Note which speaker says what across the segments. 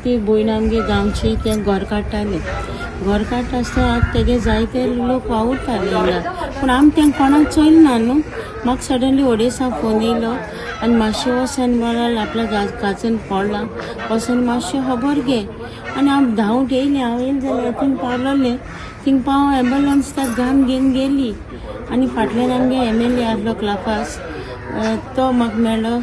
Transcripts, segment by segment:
Speaker 1: ती भयण आमगे गांवची तें घर काडटालें. घर काडटा आसतना आतां तेगे जायते लोक वावुरताले हिंगा, पूण आमी तेंका कोणाक चोयलें ना न्हू. म्हाका सडनली ओडेसा फोन येयलो आनी मातशें वचोन म्हळ्यार आपल्या काजन पडला, वचोन मातशें खबर घे. आनी हांव धांवट येयलें. हांव येयलें जाल्यार थिंग पावलोलें, थिंग पाव एम्बुलंस ताका घाम घेवन गेली. आनी फाटल्यान आमगे एमएलए आसलो क्लाफास, तो म्हाका मेळ्ळो.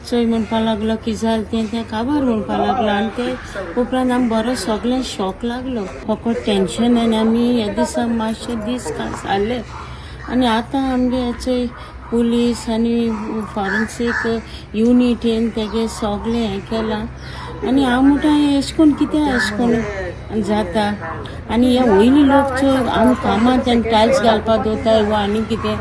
Speaker 1: चोय म्हणपा लागलो कितें जालें तें, तें काबार म्हणपा लागलो. आनी ते उपरांत आमी बरो सगळें शॉक लागलो, फकत टेंशन. आनी आमी ह्या दिसा मातशे दीस जाले. आनी आतां आमगे चोय पुलीस आनी फॉरेन्सीक युनिट येवन तेगे सगळें हें केलां. आनी हांव म्हणटा एशें करून कित्याक एशें करून जाता. आनी हे वयले लोक चोय आमी कामां तेंकां टायल्स घालपाक दवरताय वा आनी कितें,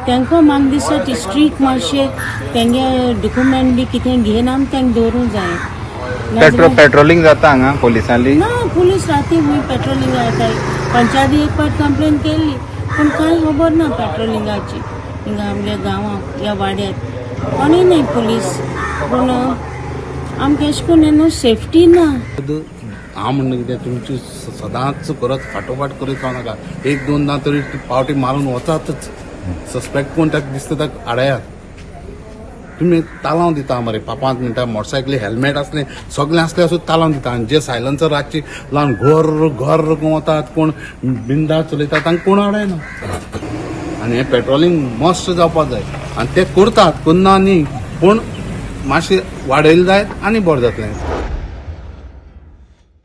Speaker 1: तेंकां म्हाका दिसता स्ट्रीक मातशें तेंगे डॉक्युमेंट बी कितें घेवन आमी तेंकां दवरूंक जाय.
Speaker 2: पेट्रोलिंग जाता हांगा पोलिसांली?
Speaker 1: ना, पुलीस राती खूंय पेट्रोलिंग जाताय. पंचायती एक फावट कंप्लेन केल्ली, पूण कांय खबर ना पेट्रोलिंगाची. हिंगा आमगे गांवांत ह्या वाड्यार कोणूय न्हय पुलीस, पूण आमकां एशें करून न्हू सेफ्टी ना.
Speaker 3: हांव म्हणटा कितें, तुमची सदांच करत फाटोफाट करीत रावनाका. एक दोनदां तरी पावटी मारून वचातच. सस्पेक्ट कोण ताका दिसता ताका आडायात. तुमी तालांव दिता मरे पांच मिनटां. मोटरसायकली हेल्मेट आसलें, सगळें आसलें सुद्दां तालांव दिता. आनी जे सायलन्सर रातची लावन घर घर वतात, कोण बिंदा चलयता, तांकां कोण आडायना. आनी हें पेट्रोलिंग मस्ट जावपाक जाय. आनी ते करतात, करना न्ही, पूण मातशें वाडयलें जायत आनी बरें जातलें.